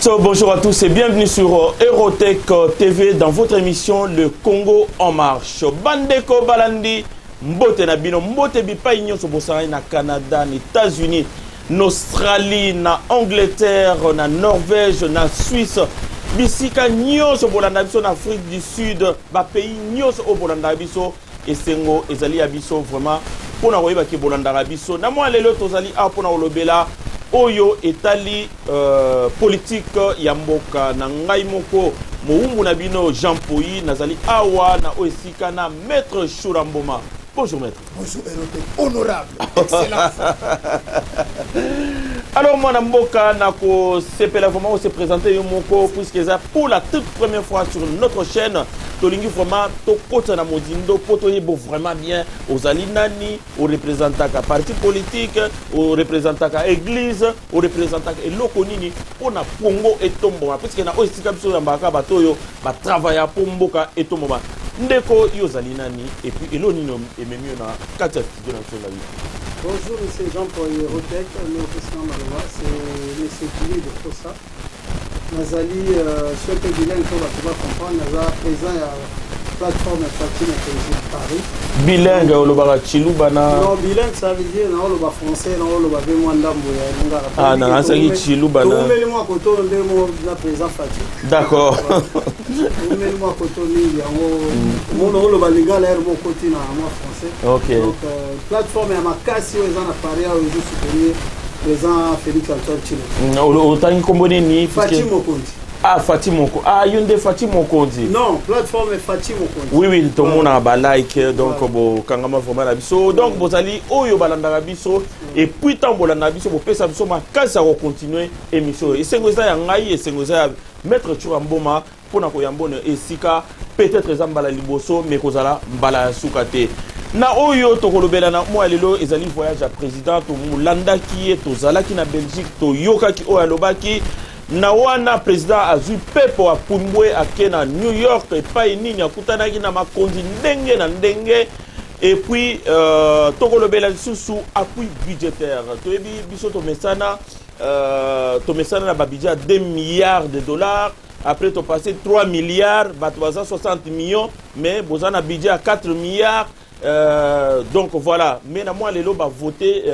Bonjour à tous et bienvenue sur Eurotech TV dans votre émission Le Congo en marche. Bandeko Balandi, mbote na bino, mbote bipai nyonso bosangani na Canada, na États-Unis, na Australie, na Angleterre, na Norvège, na Suisse. Bisika nyonso bolanda biso na Afrique du Sud, ba pays nyonso oyo bolanda biso, esengo ezali ya biso vraiment mpona koyeba ke bolandaka biso. Na mwa lelo tozali awa mpona kolobela oyo etali politique ya mboka. Na ngai moko mowumbu na bino Jean Poi, nazali awa na oyo esika na maître Shura Mboma. Bonjour maître. Bonjour Erote, honorable, excellence. Alors mwana mboka, nakosepela vraiment ose présenter yo moko, puisque eza pour la toute première fois sur notre chaîne. Tolingi vraiment tokota na mozindo mpo toyeba vraiment bien ozali nani, oreprésentaka parti politique, oreprésentaka église, oreprésentaka eloko nini mpona Congo etomboma, puisque na oyo esika biso oyambaka bato oyo batravailla mpo mboka etomboma. Ndeko, yo ozali nani et puis eloko nini ememi yo na kati ya studio na biso na biso? Bonjour monsieur Jean-Paul Rotec, nous Christian Maloba, c'est monsieur Julie de Fossa. Nazali soki bilingue mpo bato bacomprendre, naza président ya plateforme Fatshi Mokonzi Paris. Bilingue, olobaka Chiluba na? Non, bilingue ça veut dire naoloba français, naoloba mpe mwa ndambo ya lingala. Ah, nansaki Chiluba na Toumeli mwa koto nde mo na président Fatshi. Toumeli mwa koto mingi yango omona oloba lingala ere moko okoti na mwa français. Donc plateforme ya makasi oyo eza na Paris oyo ezosoutenir président Félix Antoine Tshilombo. Otangi nkombo nini? Fatshi Mokonzi. Ah, Fatshi Moko, ah, yo nde Fatshi Mokonzi? Non, plateforme Fatshi Mokonzi. Oui, tomonaka balike, donc bokangama vraiment na biso. Donc bozali oyo balandaka biso et puis ntango bolandaka biso, bopesa biso makasi ya kocontinue émission oyo. Esengo eza ya ngai, esengo eza ya maître Tshoura Mboma mpona koyamba ono esika. Peut-être eza mbala liboso, mais kozala mbala ya suka te. Na oyo tokolobela na mwa lelo ezali voyage ya président. Tolandaki ye, tozalaki na Belgique, toyokaki oyo alobaki na wana. Président azwi pepo, apumbwe, ake na New York epai nini akutanaki na makonzi ndenge na ndenge. Et puis tokolobela lisusu appui budgétaire. Toyebi biso tomesana na babudget ya 2 milliards de dollars, après topasse 3 milliards, bato baza 60 millions, mais boza na budget ya 4 milliards. Donc voilà, mais na mwa lelo bavote,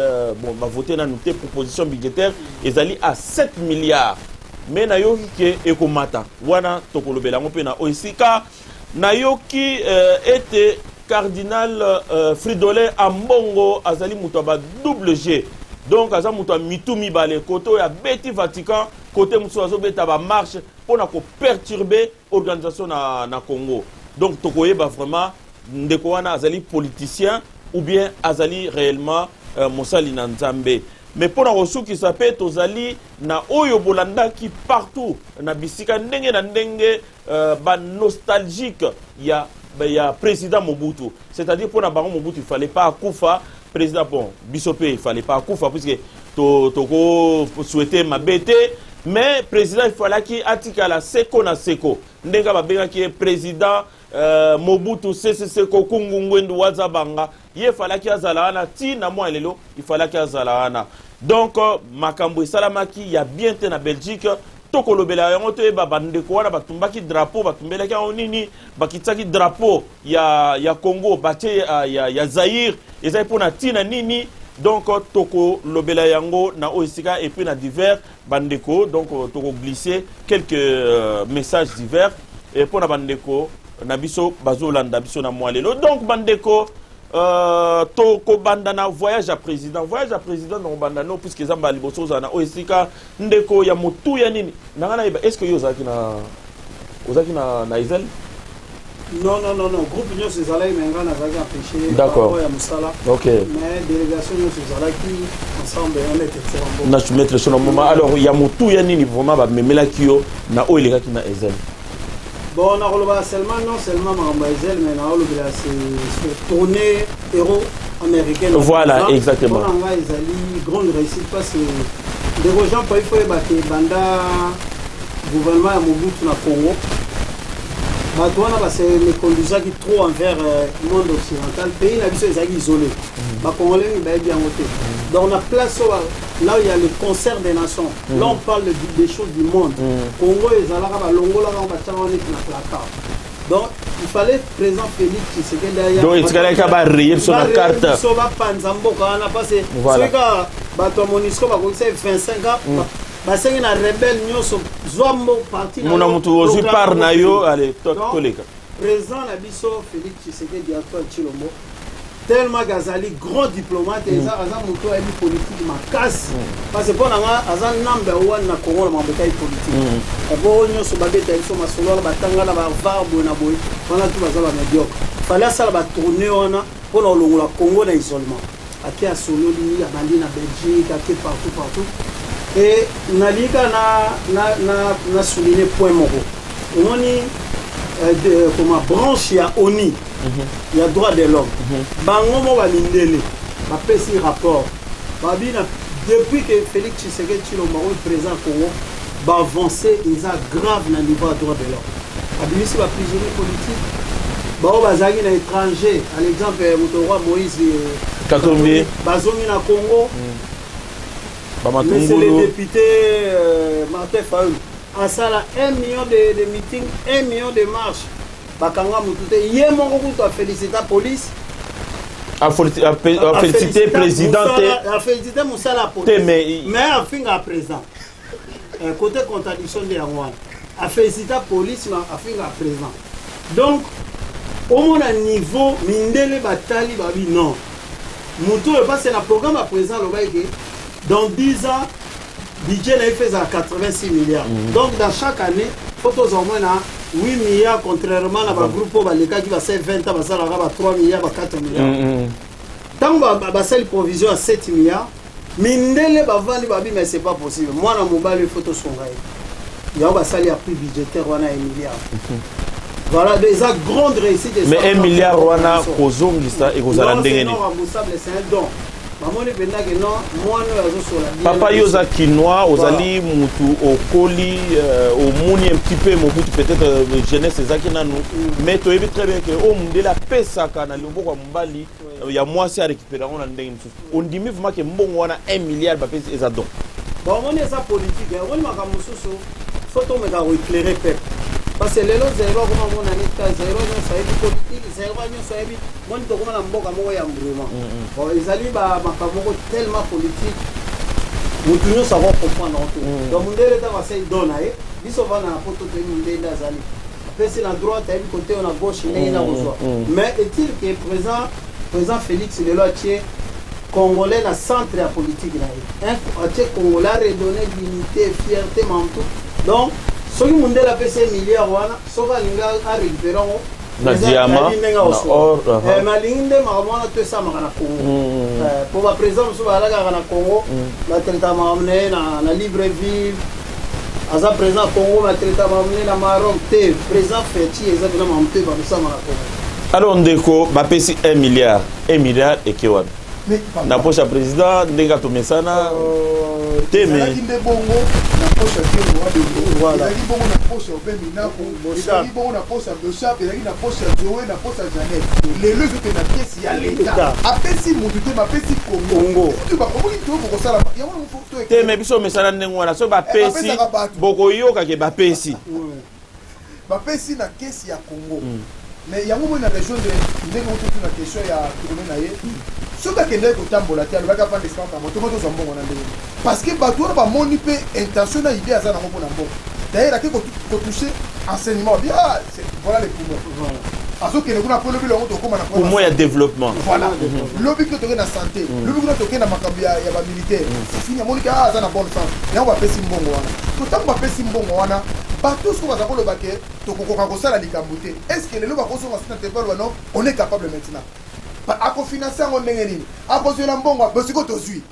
bon, bavote nanu te, proposition budgétaire ezali à 7 milliards, mais nayoki ke ekomata. Wana tokolobela yango mpe na oyo esika. Nayoki ete cardinal Fridolin Ambongo azali moto ya ba double G, donc aza moto ya mitu mibale. Kote oyo abeti Vatican, kote mosusu azobeta bamarche mpona koperturber organisation na Congo. Donc tokoyeba vraiment ndeko wana azali politicien ou bien azali réellement mosali na Nzambe. Mais mpona kosukisa mpe, tozali na oyo bolandaki partout na bisika ndenge na ndenge, banostalgique ya président Mobutu, c'est-à-dire mpona bango Mobutu il fallait pas akufa président. Bon, biso mpe il fallait pas akufa, puisque tokosouhaite mabe te, mais président il fallaki atikala seko na seko, ndenge babengaki ye président Mobutu Sese Seko Kungu Ngwendu Wazabanga. Ye efalaki azala wana ntina mwa lelo, ifalaki azala wana. Donc makambo esalamaki ya bien te na Belgique, tokolobela yango, toyeba bandeko wana batumbaki drapeau, batumbelaki yango nini, bakitisaki drapeau ya Congo, batie ya Zaire, ezali mpona ntina nini? Donc tokolobela yango na oyo esika. Et puis na divers, bandeko, donc tokoglisse quelques messages divers et mpona bandeko na biso bazolanda biso na mwa lelo. Donc bandeko, tokobanda na voyage ya président. Voyage ya président, nakobanda no puisque eza mbala liboso ozala na oyo esika. Ndeko, ya motuya nini na ngai nayeba, est ce que yo ozalaki na Ezel? Non, groupe nyonso ezalaki, mais ngai nazalaki empêché D'accord. ya mosala. Mais délégation nyonso ezalaki ensemble ya maître Tshoura. Na maître Tshoura Mboma. Alors ya motuya nini vraiment bamemelaki yo na oyo elekaki na Ezel? Bon, nakoloba seulement, non seulement makambo ya Ezel, mais nakolobela sur tournée euro américaine. Voilà, exactement. Mpona ngai ezali grande réussite, parce que ndeko Jean Paul, faut yeba ke banda gouvernement ya Mobutu na Congo, Bato wana base méconduisaki trop envers monde occidental. Pays na biso ezalaki isolé, bacongolais mingi bayebi yango te. Donc na place oyo, là où il y a le concert des nations, là on parle des choses du monde, Congo ezalaka balongolaka yango, batiaka wana neti na placard. Donc il fallait président Félix Tshisekedi aya. Donc etikalaki kaka barayer biso na carte. Biso bapanza mboka wana, parce soki kaka bato ya MONUSCO bakokisa 25 ans, basengi na rebelle nyonso zwa mbo parti. Muna mutu ozwi part na yo, ale toleka. Président na biso Félix Tshisekedi Antoine Tshilombo, tellement que azali grand diplomate, eza aza moto ayebi politique makasi, parce que mpo na nga aza number one na Congo na makambo etali politique. Po oyo nyonso babeta biso masolo wana, batanga na bavar boye na boye wana, tu baza bamédiocre. Fallait asala batournée wana mpona kolongola Congo na isolement. Ake asololi, abandi na Belgique, ake partout partout. Et nalingi kaka na souligner point moko. Omoni comment, branche ya ONU ya droit de l'homme, bango mo bamindele bapesi rapport, babi na depuis que Félix Tshisekedi Tshilombo oyo président Congo, baavancé eza grave na niveau ya droit de l'homme. Abimisi baprisonnier politique bao bazalaki na étranger, à l'exemple moto roi Moïse Katumbi. Bazongi na Congo. Monsieur le député Martin Fayulu asala 1 million de meeting, 1 million de marche, bakanga motu te. Ye moko kutu afélicita police. Afélicité président te. Afélicité mosala ya police, mais afinga président. Côté contradiction nde yango wana. Afélicita police, mais afinga président. Donc omona niveau mindele batali, babi non, motu oyo, parce na programme ya président alobaki ke dans 10 ans budget na ye fe ezala 86 milliards. Donc dans chaque année faut tozwa moins na 8 milliards, contrairement na bagroupe oyo balekaki, basali 20 ans, basalaka ba 3 milliards, ba 4 milliards. Ntango basali provision ya 7 milliards, mindele bavandi, babi mais c'est pas possible, mwana mobali il faut tosonga ye. Yango basali appui budgétaire wana ya milliard. Voilà, eza grande réussite. Mais 1 milliard wana, kozongisa ekozala ndenge nini? Non remboursable, c'est un don. Bamoni mpenza ke non, mwana oyo azosola. Papa, yo oza kinois, ozali mutu okoli, omoni un petit peu Mobutu, peut-être jeunesse ezalaki nanu, mais toyebi très bien ke oyo mundele apesaka na loboko ya mobali, ya mwasi arécupérer yango na ndenge mosusu. Ondimi vraiment ke mbongo wana 1 milliard bapesi eza don? Bon, omoni, eza politique. Omoni makambo mosusu, faut tomeka koéclairer peuple, parce que lelo zéro akoma mona neti ka zéro nyonso ayebi politique, zéro nyonso ayebi. Moni tokoma na mboka moko ya mbuma. Bon, ezali makambo moko tellement politique, motu nyonso akocomprendre te. Donc mondele ntango asali don na ye, biso vanda na poto, toyebi mondele nde azali apesi na droite, ayebi kote oyo na gauche ndenge na kozwa. Mais est-il que président Félix lelo atie congolais na centre ya politique na ye, atie congolais, aredonner dignité, fierté, mamtu. Donc soki mondele apesi ye milliard wana, soki alingi arécupérer yango na diamant, na or. Mais alingi nde makambo wana to esamaka na Congo, po baprésident mosusu bazalaka kaka na Congo, batraitaka makambo na ye na Libreville. Aza président Congo, batraitaka makambo na ye na Maroc te. Président Fatshi eza mpena makambo te bakosama na Congo. Alors ndeko, bapesi 1 milliard, 1 milliard eke wapi? Na poche ya président, ndenge atomesana te, mais Ezalaki nde bongo na poche ya Diego Wadongo, ezalaki bongo na poche ya Obe Minako, ezalaki bongo na poche ya Boshab, ezalaki na poche ya Joe, na poche ya Janet. Lelo ezokende na pièce ya leta. Apesi mutu te, bapesi Congo. Omoni to bokosala yango. Te, mais biso omesana ndenge wana. Soki bapesi, bokoyoka ke bapesi. Bapesi na kesi ya Congo, mais yango moi na région de ndenge ototu na question ya tourne na ye, soki akendaki kotambola te, alobaki afanda esika makambo tongo tozwa mbongo na ndenge, parce que bato wana bamoni mpe intention na idée aza nango mpona mboka. D'ailleurs ake kotouche enseignement bi, ah, voilà les poumons. Azokende kuna mpo lobi longo tokóma na poumon ya développement. Voilà, lobi kuna tokende na santé, lobi kuna tokende na makambo ya bamilitaire. C'est fini. Amoniki aza na bonne sens, yango bapesi mbongo wana. To ntango bapesi mbongo wana, bato soki baza koloba ke tokokoka kosala likambo te, est ce que lelo bakosonga soki na telefone, bano on est capable maintenant? Akofinancer yango ndenge nini? Akozwela mbongo bosiko tozwi,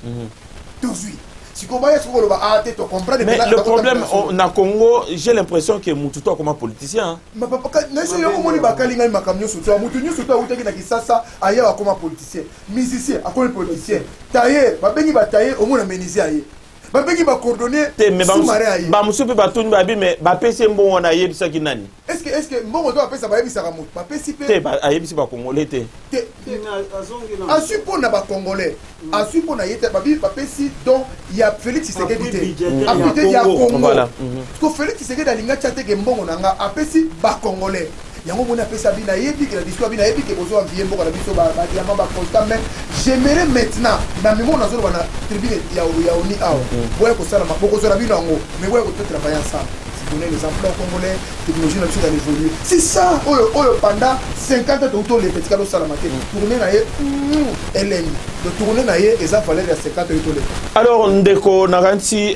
tozwi sikoyo, baya soki koloba a te, tocomprendre. Mais le problème na Congo, j'ai l'impression que mutu to akoma politicien. Naso yango omoni bakali ngai makambo nyonso to mutu nyonso to awutaki na Kisasa aya akoma politicien, musicien akomi politicien, tailleur babengi batailleur, omona menuisier aye. Babengi bacoordonné. Te, mais sous-marin aye. Bamosusu mpe batuni babi, mais bapesi ye mbongo wana, ayebisaki nani? Est ce que mbongo to bapesa, bayebisaka moto bapesi mpe? Te, ayebisi bacongolais te. Te. Te, mais azongi na Azwi mpo na bacongolais, azwi mpo na ye te. Babi bapesi don ya Félix Tshisekedi Appui te. budgétaire Appui ya te ya Congo. Congo. Voilà. Parce que Félix Tshisekedi alinga tia teke mbongo na nga, apesi bacongolais yango. Moni apesi, abi nayebi ke na discours, abi nayebi ke bozo envie mboka na biso, badiamant, bacoltan, mais j'aimerais maintenant na memo nazoloba na tribune ya ONU awa, boya kosalama, bokozwa na bino yango, mais boya koto travailler ensemble, donner les emplois congolais, technologie na biso ezala évoluer. C'est ça oyo pendant 50 ans touti oleka, etikala osalama te. Tournée na ye elengi, de tournée na ye eza valeur ya 50 oyo toleka. Alors ndeko, nakanisi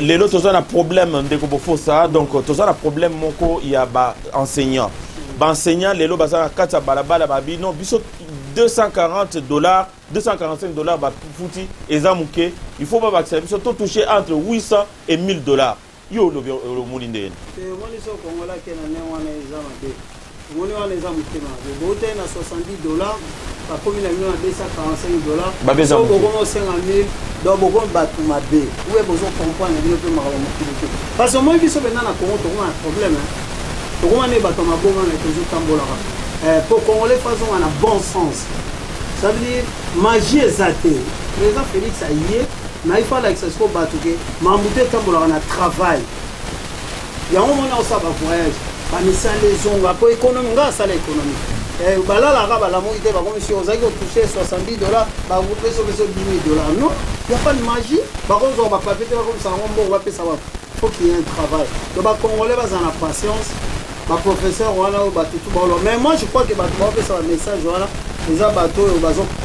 lelo toza na problème, ndeko Bofosa. Donc toza na problème moko ya baenseignant. Baenseignant lelo baza na kati ya balabala. Babi non, biso 240 dollars, 245 dollars bafuti eza moke, il faut babakisa biso, totouche entre 800 et 1000 dollars. Yo olobi, omoni ndenge? Te, omoni so kongola ake na ndenge wana eza mabe. Omoni wana eza motema mabe. Boutai na 70 dollars, bakomi na bino na 245 dollars. Babeza So moke. Bokomi osenga 1000, donc bokomi bato mabe uye bozocomprendre bino mpe makambo mokili te, parce que omoni biso mpenza na Congo tokoma na problème, hein. Tokoma nde bato ya maboma na tozotambolaka. Po congolais faut azonga na bon sens, ça veut dire magie eza te. Président Félix aye na, il faut alakisa sikoyo bato ke mambu te etambolaka na travail. Yango mona osala bavoyage, bamisala ezonga po économie. Nga asala économie. Balalaka balamuki te, bakomisi ozalaki kotouche 70 dollars, bapesa biso 10 000 dollars. Non, y a pas de magie. Bakozwa bapapier te, bakomisa yango mbongo, bapesa bato. Faut qu'il y ait un travail. Donc bacongolais baza na patience. Baprofesseur wana oyo batutu baoloba, mais moi je crois que bato baopesa bamessage wana eza bato oyo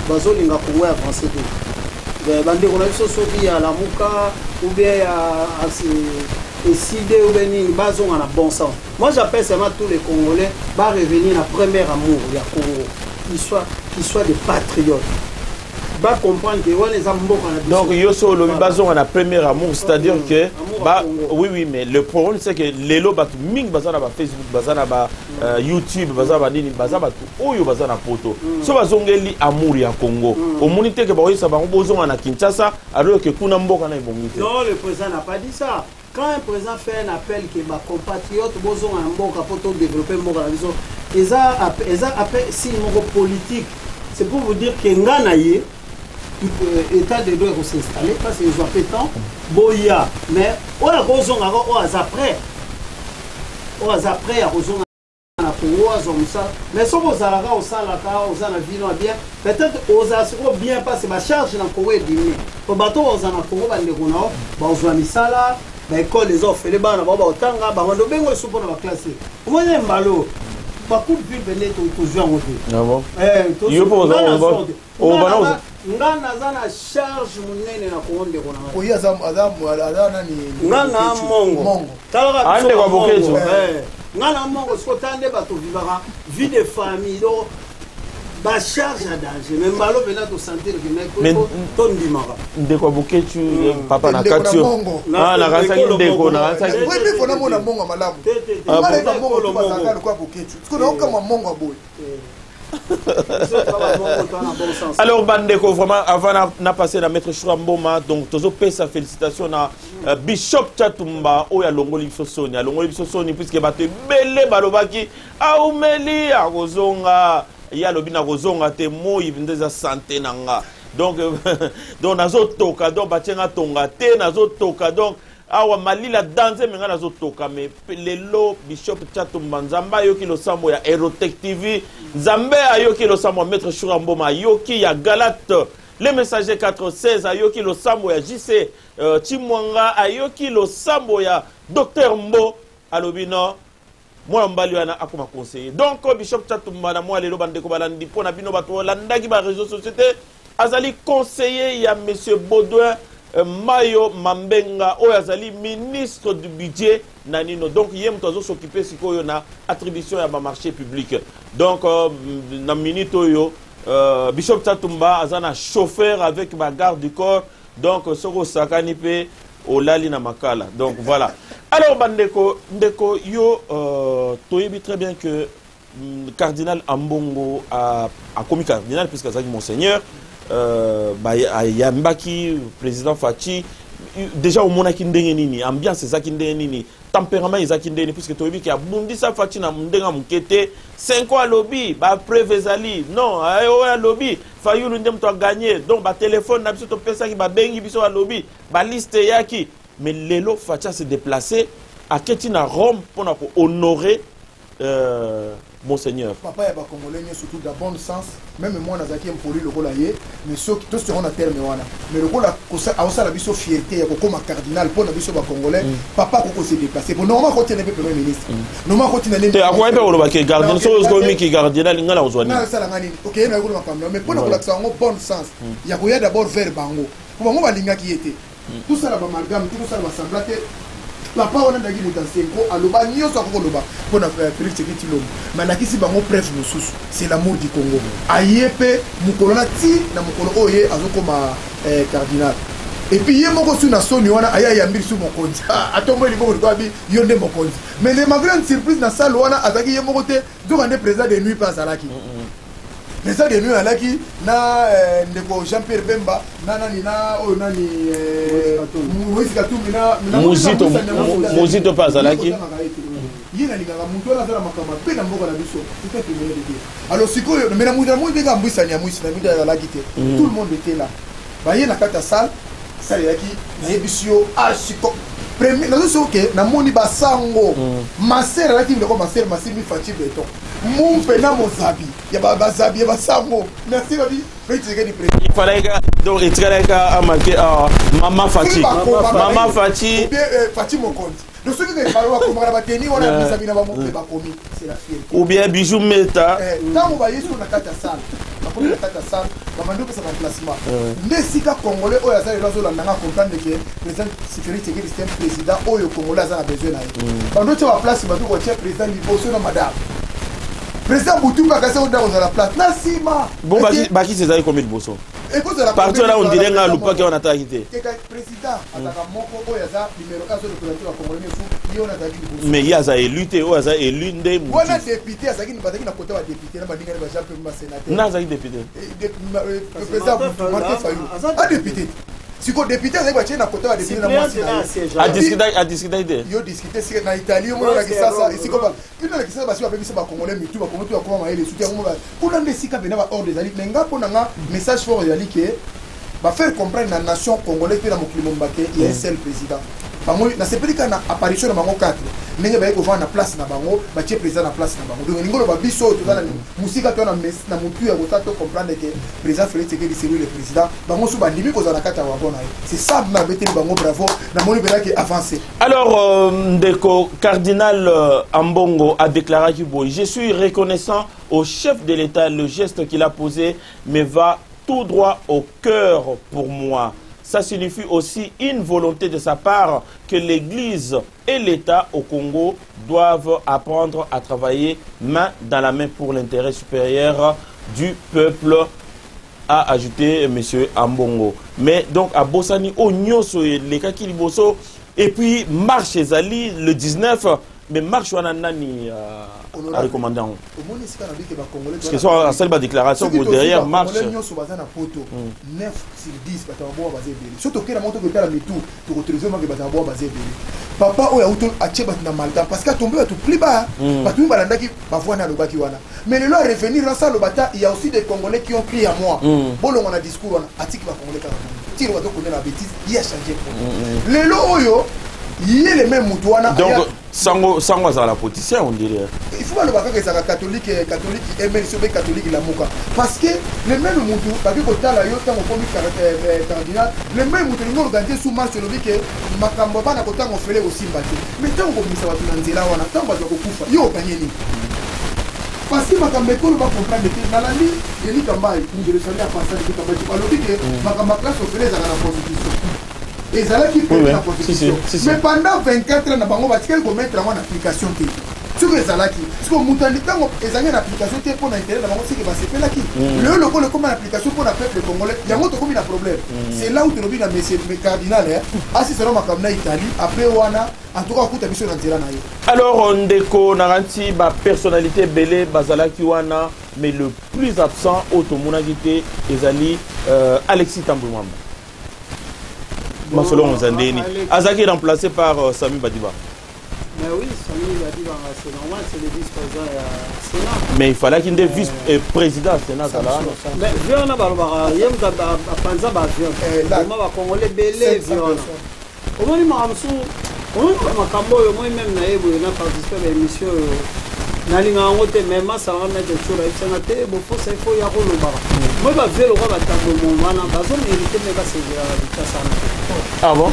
bazolinga Congo ya avance te. Bandeko na biso, soki ya Lamuka ou bien ya ECiDé ou bien nini, bazonga na bon sens. Moi j'appelle seulement tous les Congolais barevenir na premier amour ya Congo, qu'ils soient des patriotes, bacomprendre ke wana eza mboka na biso. Donc yo so olobi Voilà. bazonga na premier amour, c'est-à-dire que Amour ba, ya Congo. Oui, mais le problème, c'est que lelo bato mingi baza na ba Facebook, baza na ba YouTube, baza banini, baza bato oyo baza na poto. So bazongeli amour ya Congo, omoni te ke bakoyesa bango bozonga na Kinshasa, alors que kuna mboka na ebongi te? Non, le président n'a pas dit ça. Quand un président fait un appel que ba compatriotes bozonga na mboka po to développer mboka na biso, eza appel signe moko politique. C'est pour vous dire que nga na ye état de droit s'installer parce que ezwa pe temps boya, mais oyo akozongaka, oyo aza prêt, oyo aza prêt ya kozonga na Congo, azwa mosala. Mais soki ozalaka, osalaka, oza na vino ya bien, peut-être ozala sikoyo bien, parce bacharge na Congo edimi po bato baoza na Congo, bandeko na yo bazwa misala, baekole eza ofele, bana bao baotanga bango nde obengo esu mpona baklasse. Omoni mbalo bacoup de fil pene, tozwi yango te. Ah bon? Eh, Yo mpo nga na sorte. obana Nga naza na charge monene na Kongo, ndeko na ngai. Oyo aza nani? Nga na mongo. Mongo. Talaka Ah, biso ndeko ya bamongo. Bokezo. Eh, nga na mongo siko, tala nde bato vivaka vie de famille, donc bacharge ya danger, mais mbalo mpena tosentir ke Mais- tondimaka. Ndeko ya Boketu, papa na Ndeko na kati yo. mongo. Ah, nakasaki ndeko, nakasaki. Oui, mais faut namona mongo ya malamu. Te, te, te. Ah, Nga bon. nayeba mongo to Ekolo bazalaka mongo. lokola Boketu, sikoyo naokama mongo ya boye. Biso toza bamongo, toza na bon sens. Alors bandeko, vraiment, avant na passé na maître Shura Mboma, donc tozopesa félicitation na bishop Chatumba oyo alongoli biso soni, alongoli biso soni, puisque bato ebele balobaki aumeli, akozonga. Ye alobi nakozonga te, moi nde eza sante na nga, donc nazotoka, donc batie nga tonga te, nazotoka. Donc awa malila danze, me nga nazotoka. Me lelo bishop Chatumba, Nzambe ayoki losambo ya Erotec TV, Nzambe ayoki losambo ya maître Shura Mboma, ayoki ya Galate le messager 416, ayoki losambo ya JC Chimwanga, ayoki losambo ya docteur Mbo, alobi no, mwana mobali wana akoma conseiller. Donc bishop Chatumba na mwa lelo, bandeko balandi, mpo na bino bato balandaki baréseau sociaux te, azali conseiller ya monsieur Baudouin Mayo Mambenga oyo azali ministre du budget na nino. Donc ye moto azos'occuper sikoyo na attribution ya bamarché public. Donc na minute oyo bishop Chatumba aza na chauffeur avec bagarde du corps. Donc soki osakani mpe, olali na makala. Donc voilà. Alors bandeko, ndeko yo, toyebi très bien que cardinal Ambongo akomi cardinal puisque azalaki monseigneur, ayambaki président Fatshi. Déjà omonaki ndenge nini ambiance ezalaki, ndenge nini tempérament ezalaki ndenge nini, puisque toyebi ke abundisa Fatshi na ndenge ya moke te. Cinco alobi bapreuve ezali, non, oyo alobi Fayulu nde moto aganye. Donc batelefone na biso topesaki, babengi biso, alobi baliste eyaki. Mais lelo Fatshi ase déplacé, aketi na Rome mpona kohonorer monseigneur. Papa ya bacongolais nyonso, surtout da bon sens. Même moi nazalaki impoli lokola ye, mais soki tosongo na terme wana, mais lokola aosala biso fierté ya kokóma cardinal mpo na biso bacongolais, papa akoko se déplacer po normalement akotina mpe premier ministre, normalement akotina. Te, akoki mpe koloba ke cardinal, soki okomiki cardinal, ngai na kozwa nini? Nasalanga nini? Okeye na yekolo makambo, mais mpo na kolakisa yango bon sens ya koya d'abord vers bango, po bango balingaki ye te. Tosala baamalgame te, tosala basemblant te. Papa wana ndaki moto ya Cenco, aloba nyonso akoki koloba mpo na Félix Tshisekedi Tshilombo, mais alakisi bango preuve mosusu, c'est l'amour du Congo. Aye mpe mokolo na ti na mokolo oyo ye azokoma cardinal. Et puis ye moko su na soni wana, aye ayambi lisu mokonzi, atomboli liboko likolo, abi yo nde mokonzi. Mais le ma grande surprise, na salle wana azalaki ye moko te, nzoka nde président de nuit mpe azalaki. Président de nuit alaki na ndeko Jean Pierre Bemba na nani na oyo nani, Moïse Katumbi na Muzito mpe azalaki. Ye nalingaka motu wana, aza na makambo mabe na mboka na biso, c'est un criminel de guerre. Alors sikoyo, mais na mutu na moni ndenge ambwisani ya mwisi na mutu azalaki te. Tout le monde était là. Baye na kati ya salle, salle eyaki, nayebisi yo, archiko premier nazosi oke namoni basango, maser alaki biloko, maser masimi Fatshi Béton mu mpe na mozabi ya bazabi ya basango. Merci babi Félix Tshisekedi président. Il fallait que donc etikalaki amarqué mama Fatshi, mama Fatshi. Ou bien Fatshi mokonzi. Donc soki bakomaka na bateni wana ya misabi na bango mpe bakomi, c'est la fierté. Ou bien Bijou Meta. Ntango baye so na kati ya salle, bakomi na kati ya salle, babandi kopesa baemplacement nde esika congolais oyo aza lelo azolanda nga comprendre ke président Félix Tshisekedi, c'est un président oyo congolais aza na besoin na ye. Bando tia baplace, bato kotia président liboso na madame président butu mpe akasi oda kozala place na nsima. Bon, bakisi ezalaki komi liboso. Ekozala parti wana, on dirait nga alupaki wana, atalaki te. Président azalaka moko oyo aza numéro 1, azoreprésente bacongolais nyonso, ye wana azalaki liboso. Mais ye aza élu te, oyo aza élu nde. Wana député azalaki, bazalaki na kota badéputé na baningani ba Jean Pierre, basénateur. Na azalaki député. Président Martin Fayulu a député. Sikoyo député azalaki, batie na kota badéputé na mwasi na ye. Adiscutaki te. Yo discute sika na Italie, yo mona na Kisasa esika kuna na Kisasa basi babebisa bacongolais mitu, bacongolais tu bakoma mayele suki yango kuna nde esika pena baordre ezali. Mais nga, mpo na nga, message fort ezali ke bafaire comprendre na nation congolaise mpe na mokili mobimba ke ya un seul président. Bango nasepeli kaka na apparition na bango 4, ndenge baye kovanda na place na bango, batie président na place na bango. Donc elingi oloba biso oyo toza na mosika, to na motu ya kosala to comprendre ke président Félix Tshisekedi, c'est lui le président. Bango so bandimi kozala na kati ya wagon na ye, c'est ça. Nabeteli bango bravo, namoni mpenaki avancé. Alors, ndeko cardinal Ambongo a déclaré que je suis reconnaissant au chef de l'État. Le geste qu'il a posé me va tout droit au cœur pour moi. Ça signifie aussi une volonté de sa part que l'Église et l'État au Congo doivent apprendre à travailler main dans la main pour l'intérêt supérieur du peuple, a ajouté M. Ambongo. Mais donc, à Bossani, au nyonso, elekaki liboso, et puis marche ezali le 19, mais marche wana nani a recommandé yango? Omoni esika na bike bacongolais. Parce que so asali badéclaration bo derrière marche. Nyonso baza na poto, 9 sur 10 bato ya baboa baza ebele. So tokenda moko, tokotala mitu, tokotrouve make bato ya baboa baza ebele. Papa oyo auto atie bato na malta parce que atombe bato plus bas, bato mingi balandaki bavoi na alobaki wana. Mais lelo arevenir nasa aloba ta il y a aussi des Congolais qui ont crié à moi. Bolongwa na discours wana, atiki bacongolais kaka tiro bazokonde na bêtise. Ye achange po lelo oyo ye le même mutu wana. Donc sango, sango azala politicien, on dirait. Il faut baloba kaka ezalaka catholique, catholique MLC obe catholique Lamuka, parce que le même mutu baki kotala yo ntango okomi cardinal, le même mutu olingi organise sous marche, olobi ke makambo bana kotanga ofele kosimba te. Mais ntango kobimisa bato na nzela wana, ntango bato bakokufa, yo oganye nini? Parce que makambo ekolo bacomprendre te. Nalandi Denis Kambai, je le salue en passant. Denis Kambai alobi ke makambo ya classe ofele ezalaka na constitution, ezalaki mpe na constitution, mais pendant 24 ans na bango batikali komettre yango na application te. Soki ezalaki siko moto ntango ezalaki na application te mpo na intérêt na bango, seke basepelaki. Lelo lokola ekóma na application mpo na peuple congolais, yango tokomi na problème. C'est là où tolobi na monsieur cardinal asisana makambo na Italie. Après wana, en tout cas, akuta biso na nzela na ye. Alors ndeko naranti, bapersonnalité ebele bazalaki wana, mais le plus absent oyo tomonaki te ezali Alexis Tambwe Mwamba. Masolo yango eza ndeni? Azalaki remplacé par Sami Badiba. Mais oui, Sami Badiba, c'est normal, c'est le vice-président ya Sénat. Mais il fallait qu'il y ait vice président Sénat azala wana. Mais vieux wana, balobaka ye moto apanza baavion oma bacongolais ebele. Vieux wana, omoni makambo mosusu, omoni makambo oyo, omoni même na ye boye na participe baémission oyo, nalingaka yango te. Mais masalanga maître Tshola ayebisanga te, bofosa ifo ya kolobaka moi bavieux lokwa batambo mo wana bazomérite, me basengelaka Kinshasa wana te. Ah bon?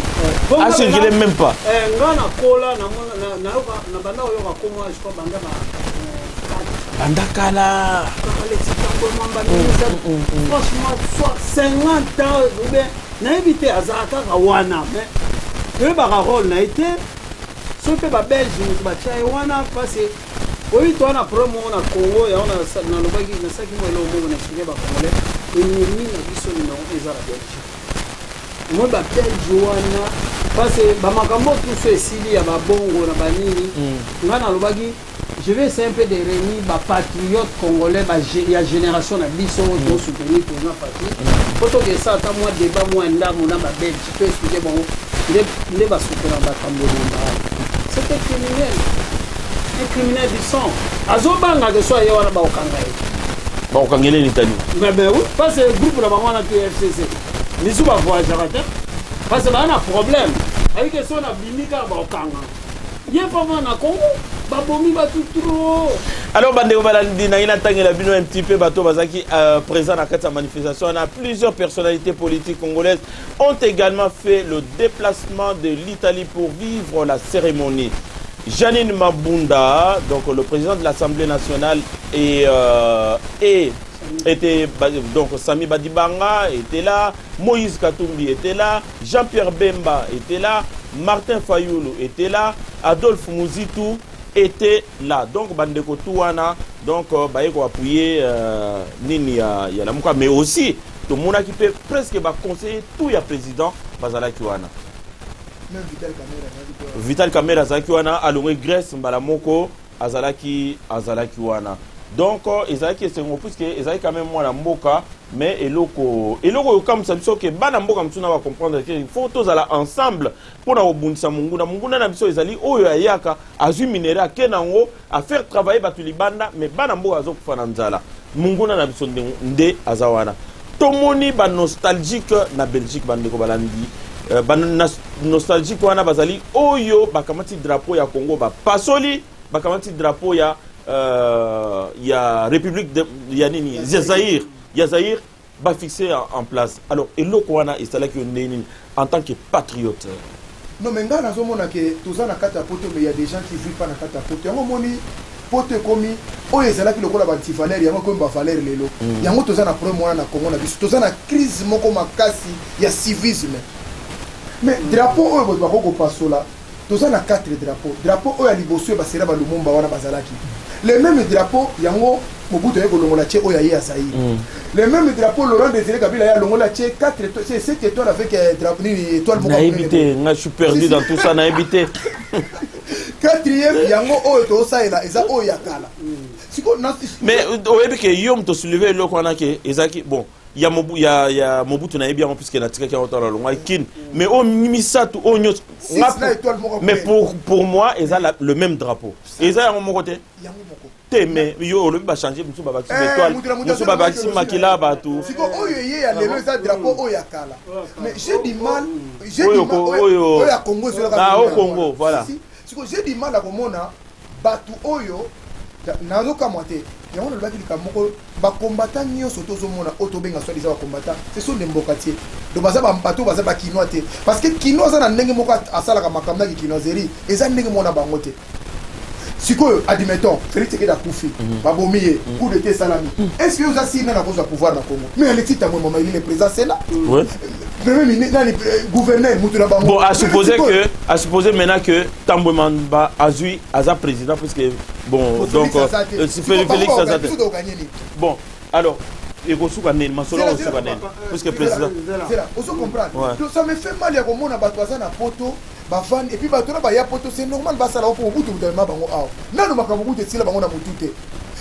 Asengele même pas. Nga nakola nayoka na banda koyoka komwa, je crois banda ba 84. Banda kala. Alexis Tambwe Mwamba, ministre, franchement, soit 50 ans ou bien nayebi te, azalaka kaka wana, mais toyebaka rôle na ye te. Soki mpe babelge moto batya ye wana, parce oyi toa na problème moko na Congo. Yango nalobaki, nasalaki mwa eloko moko na expliquer bacongolais: ennemi na biso numéro eza la Belgique. Moi babelge wana, parce bamakambo tuso esili ya babongo na banini, ngai nalobaki je vais essayer un peu de réunir bapatriote congolais ya génération na biso oyo tosoutenir président Fatshi, po tokesa ata mwa débat mwa ndambo na babelge, to expliquer bango nde basoutenir bakambo ebomba. C'était criminel, un criminel du sang. Azobangaka so aye wana, bakokanga ye. Bakokangele nitani? Mais ben oui, parce que groupe na bango wana to FCC misu bavoyageaka te, parce que baa na problème ayike so na bimi kaka bakokanga ye. Fama na Congo babomi bato trop. Alors bandeko balandi, nangi natangela bino un petit peu bato bazalaki présent na kati ya manifestation wana. Plusieurs personnalités politiques congolaises ont également fait le déplacement de l'Italie pour vivre la cérémonie. Janine Mabunda, donc le président de l'Assemblée nationale, et était donc Sami Badibanga était là, Moïse Katumbi était là, Jean-Pierre Bemba était là, Martin Fayoulou était là, Adolphe Muzito était là. Donc bandeko tout wana, donc baye ko appuyer nini ya Lamuka, mais aussi tomonaki mpe presque baconseiller tout ya président bazalaki wana. Même Vital Kamerhe azalaki wana. Vital Kamerhe azalaki wana, alongwe Grèce mbala moko, azalaki wana. Donc ezalaki esengo puisque ezalaki quand même mwana mboka. Mais eloko oyokamwisa biso ke bana mboka mosusu na bacomprendre ke il faut tozala ensemble mpona kobundisa monguna. Monguna na biso ezali oyo ayaka, azwi minerai, ake nango, afaire travailler bato libanda, mais bana mboka azokufa na nzala. Monguna na biso nde aza wana. Tomoni banostalgique na Belgique, bandeko balandi, banostalgique wana bazali oyo bakamati drapeau ya Congo, bapasoli, bakamati drapeau ya république ya nini, ya Zaïre, ya Zaïre, bafixe en place. Alors eloko wana esalaki yo ndenge nini en tant que patriote? Non, mais ngai nazomona ke toza na kati ya poto, mais il y a des gens qui vivent pas na kati ya poto. Yango omoni poto ekomi oyo ezalaki lokola baantivaleur, yango ekomi bavaleur lelo. Yango toza na problème wana na Congo na biso, toza na crise moko makasi ya civisme. Mais drapeau oyo bato bakoki kopasola, toza na 4 drapeau. Drapeau oyo ya liboso oyo basera balumumba wana bazalaki le même drapeau, yango Mobutu aye kolongola, tie oyo aye ya Zaïre. Le même drapeau, Laurent Désiré Kabila ye alongola, tie 4 étoiles, c'est 7 étoiles avec drapeau nini, étoile moko. Nayebi te, nga je suis perdu dans tout ça, nayebi te. Quatrième yango oyo tozosalela eza oyo ya kala sikoyo. Mais oyebi ke yo moto soulevé eloko wana ke ezalaki bon ya Mobutu, nayebi yango puisque natikaki yango tala longwa kine, mais oyo misato oyo nyonso, Six na étoile moko. Mais pour moi eza le même drapeau, eza yango moko te. Yango moko. Te, mais yo olobi bachange, mosusu babakisi Eh, étoile, mutu na mutu mosusu aza na babakisi idéologie makila na ye. bato. Sikoyo oyo eye ya lelo eza drapeau oyo ya kala, mais j'ai du mal, j'ai Oyo du mal oyo oyo ya Congo ezolaka. Ah, au Congo, voilà. Si, si. Sikoyo j'ai du mal ya komona bato oyo nazokamwa te. Yango nalobaki likambo moko: bakombata nyonso tozomona oyo tobenga soi-disant bakombata, ce sont des mbokatiers. Donc baza bato baza bakinois te, parce que kinois aza na ndenge moko asalaka makambo na kinoiserie, eza ndenge moko na bango te. Sikoyo admettons Félix Tshisekedi akufi, babomi ye, coup d'état esalami, est ce que oza siri nani akozwa pouvoir na Congo? Mais Alexis Tambwe Mwamba, il est le président Sénat, premier ministre nani, gouverneur mutu na bango. Bon, à supposer maintenant que Tambwe Mwamba azui aza président, puisque bon, donc si Félix aza te. Bon, alors ekosuka nini masolo? Zela, ekosuka zela, nini puisque président Zela, ozo comprendre? Ouais. Donc ça me fait mal ya komona bato baza na poto bavandi, et puis bato na baya poto, c'est normal basala o mpo mobutu, moto amema bango awa. Nano makambo mobutu esila bango na motu te.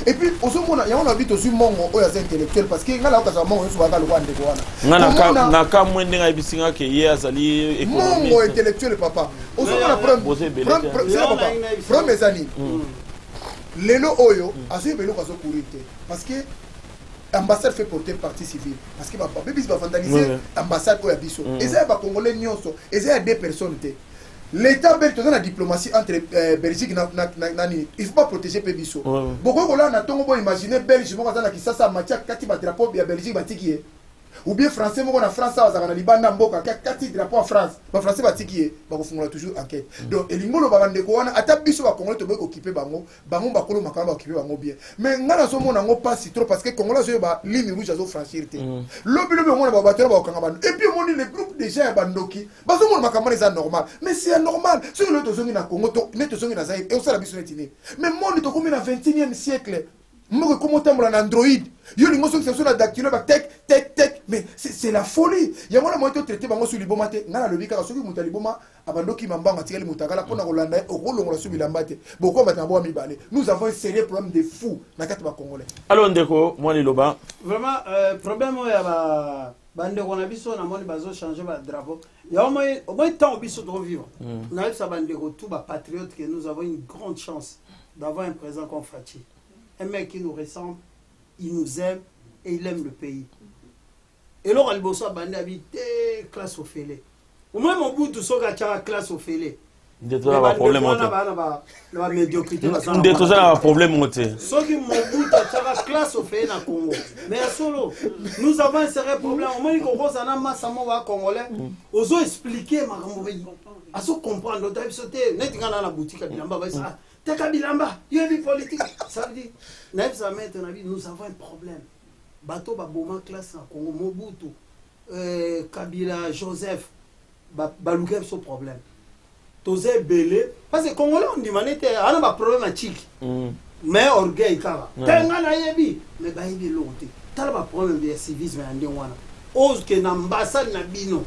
Et puis ozomona yango na bi tozwi mongo oyo aza intellectuel, parce que ngai naokazala mongo nyonso bayaka lokola ndeko wana. Nga na kamwe ndenge ayebisi nga ke ye azali mongo intellectuel. Papa, ozomona problème eza nini? Lelo oyo azoyeba eloko azocourir te, parce que ambassade fait porter partie civile, parce que babebisi, bavandaliser ambassade oyo ya biso. Eza ya bacongolais nyonso, eza ya deux personnes te. L'état belge, toza na diplomatie entre Belgique na nini, il faut pas protéger mpe biso. Bokoki kolala na ntongo, boimagine Belge moko aza na Kisasa, amatia kati badrapeau ya Belgique, batiki ye, ou bien Français moko na France awa azalaka na libanda mboka, kati drapeau ya France, bafrançais batiki ye, bakofungola toujours enquête. Donc elingi oloba bandeko wana, ata biso bacongolais toboyi kokipe bango, bango bakolo makambo, bakipe bango bien. Mais ngai nazomona yango mpasi trop, parce que Congolais azoyeba ligne rouge azofranchir te. Lobi lobi omona babato wana bakokanga bando, et puis omoni le groupe déjà ya bandoki bazomona makambo wana eza normal. Mais c'est anormal. Soki lelo tozongi na Congo, ne tozongi na Zaire, eosala biso neti nini? Mais monde, tokomi na 21e siècle, moko ekómi otambola na Android, yo olingi osongisa biso na dactylo, batek tek tek. Mais c'est la folie. Yango na moyi totraite bango su liboma te. Ngai nalobi kaka, soki moto ya liboma abandi okima mbango, atikali moto akala mpona kolanda ye, okolongola su bilamba te, bokomata na boya mibale. Nous avons un sérieux problème de fou na kati bacongolais. Alors ndeko, mwa liloba. Vraiment, problème oyo ya bandeko na biso, namoni bazochange badrapeau yango. Omoi ntango biso tovivre, nayebisa bandeko tout bapatriote que nous avons une grande chance d'avoir un président comme Fatshi, un mec qui nous ressemble, il nous aime et il aime le pays. Eloko ya liboso abandi, abi te classe ofele. Omoi Mobutu soki atiaka classe ofele, nde toza na baproblème te, na bamédiocrité. Nde toza na baproblème te. Soki Mobutu atiaka classe ofele na Congo, mais ya solo, nous avons un sérieux problème. Omoni kokoza na masa moko ya Congolais, ozo expliquer makambo, azo comprendre, ota biso te. Neti nga na boutique ya bilamba, baisa teka bilamba, yoyebi politique. Ça veut dire, nayebisa maître na bi, nous avons un problème. Bato baboma classe na Congo, Mobutu, Kabila Joseph, baluka biso problème. Toza ebele parce que Congolais ondima nete ana baproblème ya chiki, mais orgueil kaka te. Nga nayebi, mais bayebi eloko te. Tala baproblème ya civisme ya ndenge wana oke na ambassade na bino.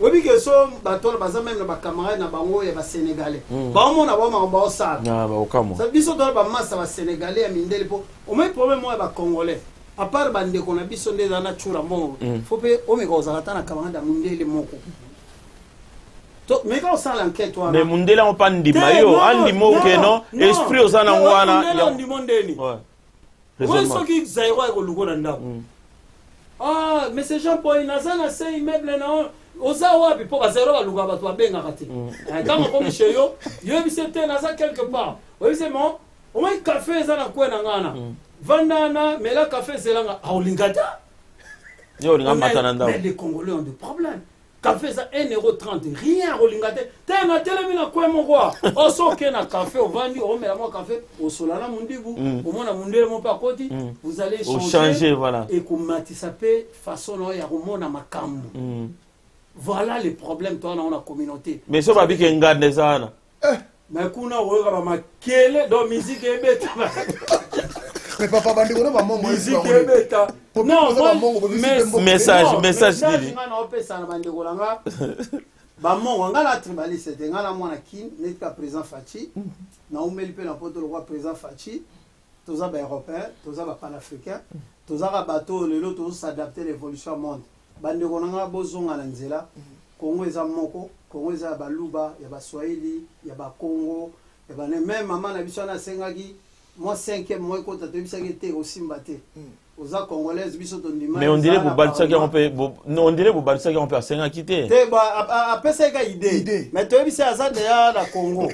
Oyebi ke so bato wana baza même na bacamarade na bango ya basénégalais, baomona bao makambo baosala. Biso toza bamasa basénégalais ya mindele, mpo omoi problème moko ya bacongolais, à part bandeko na biso nde eza na tsura mbongo, faut mpe omeka kozala ata na camarade ya mondele moko, meka osala enquête wana. Mais mondele yango mpa ndima yo, andima oke no esprit oza nango wana. Ondimo ndeni oyo soki Zairo ekoluko na ndako: "Ah, monsieur Jean Paul, naza na se immeuble na, oza wapi?" Mpo bazero baluka bato babengaka te. Ntango okomi chez yo, yoyebisi te naza quelque part, oyebisi mo omoi café eza na kwe na ngana, vanda na mela café, ezelanga aolinga ta. Yo olinga mata na ndako. Mais les Congolais ont des problèmes. Café eza 1,30 euro, rien, olinga te te. Natelemi na kwe moko oso oke na café, ovandi, omela mwa café, osola na mundibu, omona mundele mo mpe akoti, vous allez changer, voilà. Ekomatisa mpe façon na oyo ya komona makambo. Voilà le problème toa nango na communauté. Mais so babike nganda eza wana. Mais kuna okoyoka bamakele, donc musique ebeta. Mais papa, bandeko na bamongo. Musique ebeta. Message, message nini? Nga naopesa na bandeko na nga bamongo, nga na tribaliste te. Nga na mwana Kine neti ka président Fatshi, naumeli mpe na Poto lokwa président Fatshi. Toza baeuropéen, toza bapanafricain, tozaka bato oyo lelo tozos'adapte l'évolution ya monde. Bandeko na nga, bozonga na nzela. Kongo eza moko. Kongo eza ya Baluba, ya Baswahili, ya Bakongo, ya bane. Même mama na biso wana asengaki mwa cinquième mois ekota, toyebisaki te osimba te, oza Congolaise, biso tondima. Mais on dirait bobalisaki yango mpe, on dirait bobalisaki yango mpe, asengaki te. Te, apesaki ka idée, mais toyebisi aza deya na Congo.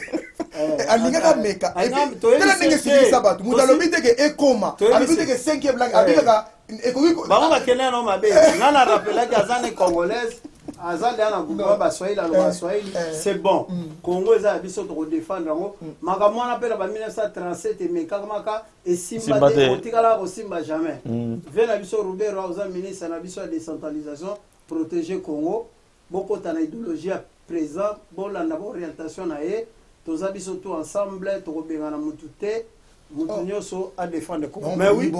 Alingaka meka. Tala ndenge esilisa bato. Moto alobi te ke ekoma, alobi te ke cinquième langue, alobi kaka ekoki. Bango bakende nano mabe. Nga na rappelaki aza ne Congolaise, aza deya na gouvernement, Baswahili, aloba Swahili, c'est bon. Congo eza ya biso, tokodefendre yango. Makambo wana mpe na ba 1937 emekamaka, esimba te, otikala kosimba jamais. Ve na biso Ruberwa, oza ministre na biso ya décentralisation, protéger Congo. Bokota na idéologie ya président, bolanda baorientation na ye. Toza biso tout ensemble, tokobengana mutu te, mutu nyonso adefendre Congo. Mais oui,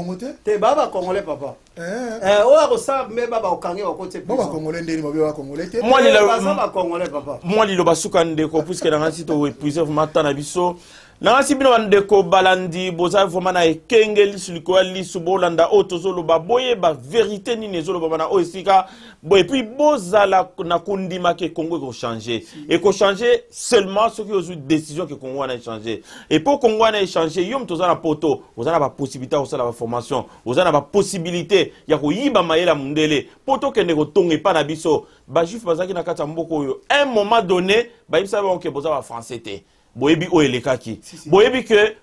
te baa bacongolais, papa, oyo akosala mbe ba bakokange, bakoti. Bacongolais ndeni mabe, bacongolais te. Baza bacongolais, papa. Mwa liloba suka, ndeko, puisque nanga nsi toépuise vraiment temps na biso. Nangasi bino bandeko balandi, boza vraiment na ekenge, lisu likolo ya lisu, bolanda oyo tozoloba, boyeba vérité nini ezolobama na oyo esika bo. Et puis bozala na kondima ke Congo ekochange. Ekochange seulement soki ozwi décision ke Congo wana echange. Et mpo Congo wana echange, yo moto oza na poto, oza na bapossibilité ya kosala baformation, oza na bapossibilité ya koyiba mayele ya mondele mpo tokende kotonga epa na biso. Bajuif bazalaki na kati ya mboka oyo. Un moment donné, bayebisa bango ke boza bafrançais te. Boyebi oyo elekaki, boyebi ke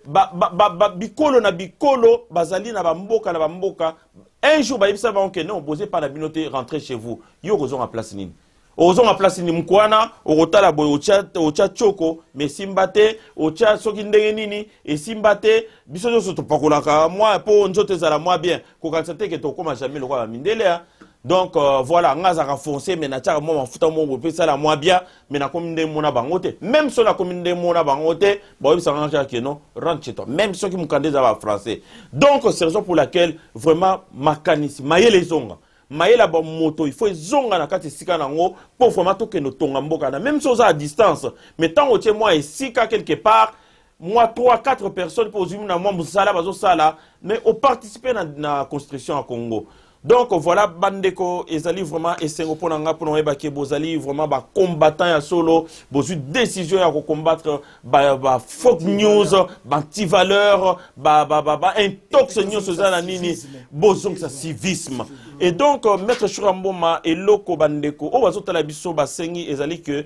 bikolo na bikolo bazali na bamboka na bamboka. Un jour bayebisa bango ke non, boza epa na bino te, rentrez chez vous. Yo okozonga place nini? Okozonga place nini? Moko wana okotala boye, otya tioko, mais esimba te. Otya soki ndenge nini, esimba te. Biso nyonso topakolaka mwa mpo nzoto ezala mwa bien. Kokanisa te ke tokóma jamais lokola bamindele. Donc voilà, nga azalaka foncé, mais natiaka mwa mafuta moko boye mpe esala mwa bien, mais nakomi ndenge mona bango te. Même soki nakomi ndenge mona bango te, bayebisaka nga kaka ke non, rentre chez toi, même soki mokanda eza bafrançais. Donc c'est raison pour laquelle vraiment makanisi, mayele ezonga, mayele ya bamoto il faut ezonga na kati esika nango, mpo vraiment tokende otonga mboka na. Même si oza à distance, mais ntango otie mwa esika quelque part, mwa 3 4 personnes mpo ozwi na mwa mosala bazosala, mais oparticipe na construction ya Congo. Donc voilà, bandeko, ezali vraiment esengo mpo na nga mpona oyebaki bozali vraiment bacombattant ya solo. Bozwi décision ya kocombattre ba fake news, baantivaleur, baintox nyonso eza na nini. Bozongisa civisme. Et donc maître Shura Mboma, eloko bandeko oyo bazotala biso basengi ezali ke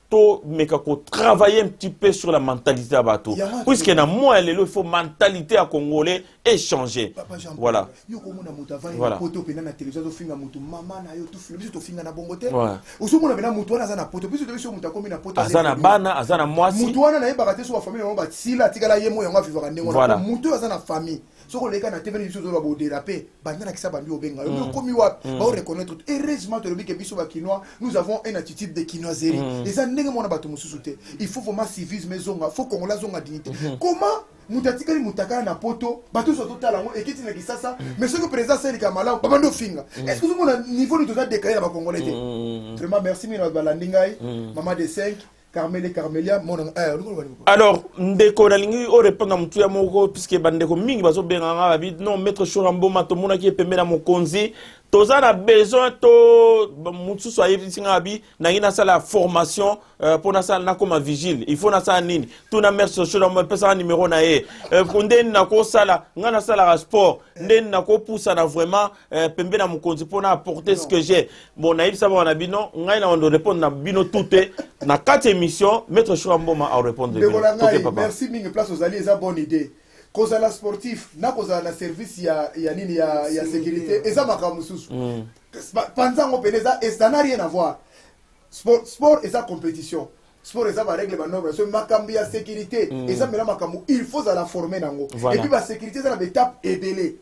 tomeka kotravailler un petit peu sur la mentalité ya bato, puisque na mwa ya lelo, il faut mentalité ya Congolais echanger. Voilà. Yo komona moto avandi na poto mpena na télévision, azofinga moto, mama na yo, tufila. Biso tofinga na bongo te. Ozomona mpena moto wana aza na poto. Biso tobiso moto akomi na poto, aza na bana, aza na mwasi. Moto wana nayebaka te so bafamille bango basila, atikala ye mo yango, avivaka ndenge wana. Moto oyo aza na famille, soki oleka na TV, biso ozoloba bodérape, banda nakisa bambi obenga yo, okomi wapi, baoreconnaître. Heureusement, tolobi ke biso bakinois, nous avons une attitude de kinoiserie. Eza ndenge mona bato mosusu te. Il faut vraiment civisme ezonga, faut Congolais azonga dignité. Comment moto atikali moto akala na poto, bato nyonso totala yango ekiti na Kisasa, mais soki président asalika malamu, babandi ofinga? Est ce que ozomona niveau nini toza décalé na bacongolais te? Vraiment, merci mingi na bato balandi ngai, mama de 5, Carmele, Carmelia mona. Alors ndeko, nalingi orépondre na motu ya moko, puisque bandeko mingi bazobenga nga, babi non, maître Shura Mboma, tomonaki ye pembe na mokonzi, toza na besoin to. Mosusu ayebisi nga, abi nangi nasala formation mpo nasala, nakóma vigile, il faut nasala nini? Tuna maître Shura Mboma, epesaka numéro na ye. Ndeni nakosala, nga nasalaka sport, ndeni nakopusana vraiment pembe na mokonzi mpo na apporter ce que j'ai. Bon, nayebisa bango na bino, ngai na wando répondre na bino tout te na kati émission. Maître Shura Mboma arépondre. Ndeko na ngai, merci mingi. Place ozali, eza bonne idée. Kozala sportif na kozala na service ya nini, ya sécurité, eza makambo mosusu. Panza yango pene, eza, ça n'a rien à voir. Sport eza compétition, sport eza barègle, banorme. So makambo ya sécurité eza mena makambo il faut ozala formé nango. Et puis basécurité eza na baétape ebele.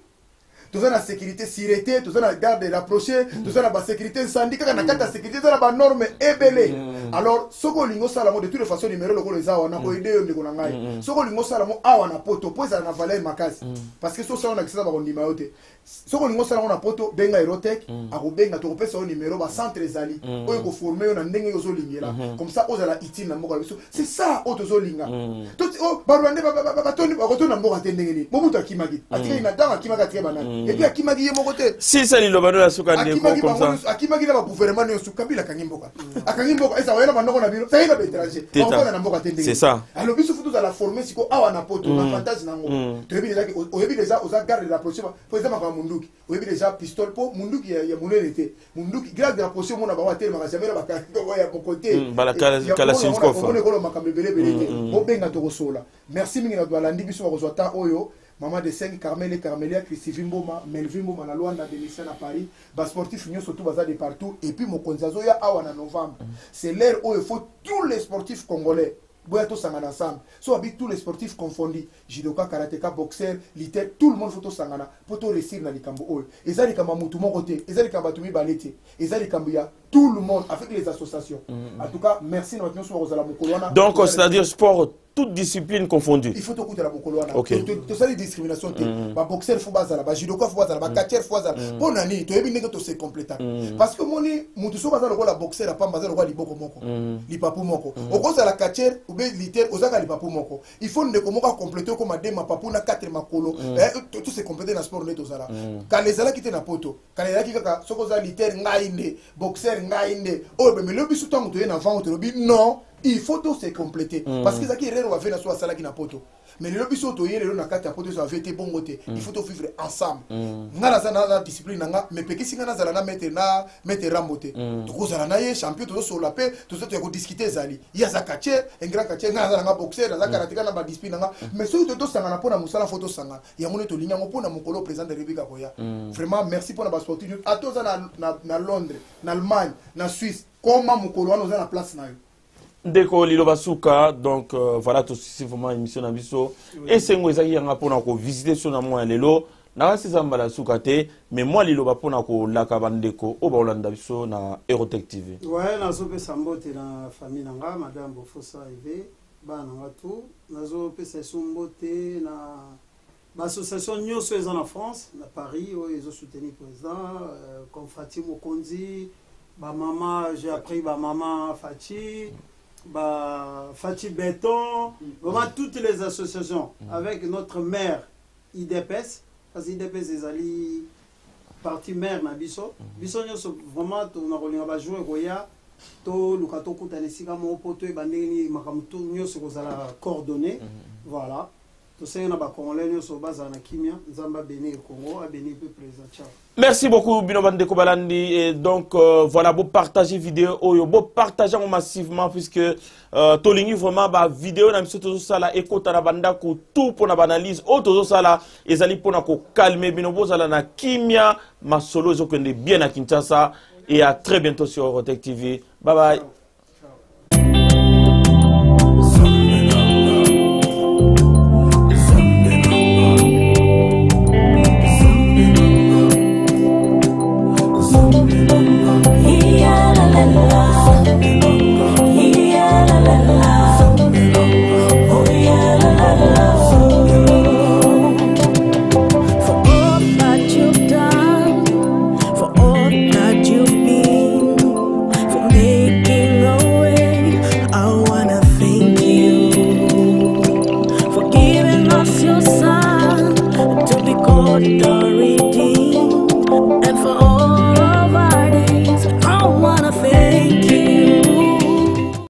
Toza na sécurité sûreté, toza na garde rapproché, toza na basécurité incendie. Kaka na kati ya sécurité eza na banorme ebele. Alors soki olingi osala yango, de toute façon numéro lokola eza wana, koyede yo, ndeko na ngai. Soki olingi osala yango awa na poto, po ezala na valeur makasi, parce que so osala na Kisasa, bakondima yo te. Soki olingi osala yango na poto, benga Erotec, akobenga, tokopesa yo numéro. Bacentre ezali oyo ekoforme yo na ndenge oyo ozolingela, comme ça ozala utile na mboka na biso. C'est ça oyo tozolinga. Barwandais bakotonda mboka te. Ndenge nini Mobutu akimaki, atikaki na ntango akimaki, atikaki banani? Et puis akimaki ye moko te. Sisa liloba no ya suka, ndeko, comme ça. Akimaki na bagouvernement nyonso. Kabila akangi mboka, akangi mboka, eza oyela bandoko na bino, sangi na baétranger, bakokota na mboka te. Ndenge alors biso faut tozala formé siko awa na poto, na avantage nango toyebi déjà, oyebi déjà oza garde rapproché, po eza makambo munduki, oyebi déjà pistolet, po munduki ya monene te, munduki garde rapproché, omona bango atelemaka jamais na bakaloko ya moko te. Omona ekolo makambo ebele ebele te. Bobenga, tokosola. Merci mingi na bato balandi biso, bakozwa temps oyo. Mama de 5, Carmele, Carmelia, Christivi Mboma, Melvin Mboma na Lwanda, Denicien na Paris, basportif nyonso tu baza de partout. Et puis mokonzi azoya awa na novembre. C'est l'heure oyo faut tous les sportifs congolais boya, tosangana ensemble. So babi tous les sportifs confondus, judoka, karateka, boxeur, lutteur, tout le monde, faut tosangana mpo toréussir na likambo oyo. Eza likambo ya motu moko te, eza likambo ya bato mibale te, eza likambo ya tout le monde avec les associations. En tout cas, merci na bato nyonso bakozala mokolo wana. Donc c'est à dire sport. Toute discipline confondue. Il faut tokutana mokolo wana. Tosali discrimination te. Baboxer faut bazala, bajudoka faut bazala, bacatcheur faut bazala. Mpo na nini? Toyebi ndenge tose complétaka, parce que omoni, motu soki aza lokola boxer apamba, aza lokola liboko moko, lipapu moko. Okozala catcheur ou bien lutteur, ozaka lipapu moko. Il faut ndeko moko acompléter, okoma de mapapu na 4 makolo. Tose compléter na sport nde tozala. Kala ezalaki te na Poto. Kala ezalaki kaka soki oza lutteur, ngai nde boxer, ngai nde oyo. Bemeli biso ntango toye na vent, tolobi non, il faut to se compléter, parce que ezalaki erreur bave na so asalaki na Poto. Mais lelo biso toye lelo na kati ya Poto, ezo ave te bongo te. Il faut to vivre ensemble. Nga naza na discipline na nga, mais pekisi nga nazala na maître Rambo te. Tokozala na ye champion, tozosolola mpe toya kodiscuter. Ezali ye aza catcheur, un grand catcheur, nga naza na nga boxer, naza karatéka na badiscipline na nga. Mais soki tosangana mpo na mosala, faut tosangana. Yango nde tolingi yango mpo na mokolo président de République akoya. Vraiment merci mpo na basportif. Ata oza na Londres, na Allemagne, na Suisse, koma mokolo wana, oza na place na yo. Ndeko, liloba suka. Donc voilà, tosisi vraiment émission na biso. Esengo ezalaki yanga mpona kovisite so na mwa ya lelo. Nakasi eza mbala suka te, mais mwa liloba mpona kolaka bandeko oyo bakolanda biso na Eurotech TV. Ouais, nazopesa mbote na famille na nga, madame Bofosa Eve, bana na nga tout. Nazopesa eso mbote na baassociation nyonso eza na France, na Paris, oyo ezosoutenir président, comme Fati Mokonzi, bamama, j'ai appris bamama Fati, ba Fati Béton, vraiment toutes les associations, avec notre maire IDPS, parce que IDPS ezali parti maire na biso. Biso nyonso vraiment tona kolinga bajour ekoya, toluka tokutana esika moko mpo toyeba ndenge nini makambo to nyonso ekozala coordonné. Voilà, tosengi na bacongolais nyonso bazala na kimia. Nzambe abénir Congo, abénir mpe président. Ciao. Merci beaucoup bino bandeko balandi. Et donc voilà, bo partager vidéo oyo, bo partager yango massivement, puisque tolingi vraiment ba vidéo na biso tozosala ekota na bandako tout mpona baanalyse oyo tozosala ezali mpona kocalmer bino, bozala na kimia. Masolo ezokende bien na Kinshasa. Et à très bientôt sur Eurotech TV. Bye bye.